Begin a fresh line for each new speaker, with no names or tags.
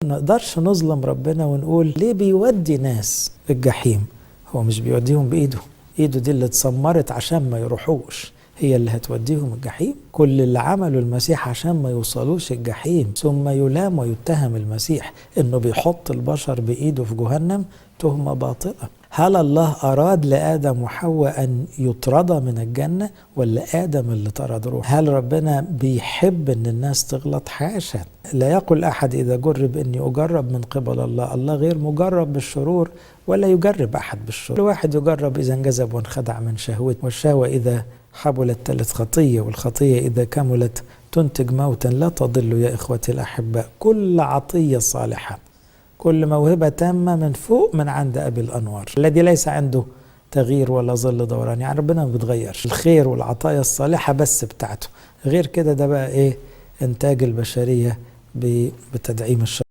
نقدرش نظلم ربنا ونقول ليه بيودي ناس الجحيم. هو مش بيوديهم بإيده، إيده دي اللي اتسمرت عشان ما يروحوش هي اللي هتوديهم الجحيم. كل اللي عمله المسيح عشان ما يوصلوش الجحيم، ثم يلام ويتهم المسيح انه بيحط البشر بايده في جهنم، تهمة باطلة. هل الله أراد لآدم وحواء أن يطردا من الجنة ولا آدم اللي طرد روحه؟ هل ربنا بيحب أن الناس تغلط؟ حاشا. لا يقل أحد إذا جرب أني أجرب من قبل الله، الله غير مجرب بالشرور ولا يجرب أحد بالشرور. الواحد يجرب إذا انجذب وانخدع من شهوته، والشهوة إذا حبلت تلت خطية، والخطية إذا كملت تنتج موتا. لا تضلوا يا إخوتي الأحباء، كل عطية صالحة، كل موهبة تامة من فوق من عند أبي الأنوار الذي ليس عنده تغيير ولا ظل دوران. يعني ربنا ما بيتغيرش، الخير والعطايا الصالحة بس بتاعته، غير كده ده بقى إيه؟ إنتاج البشرية بتدعيم الشر.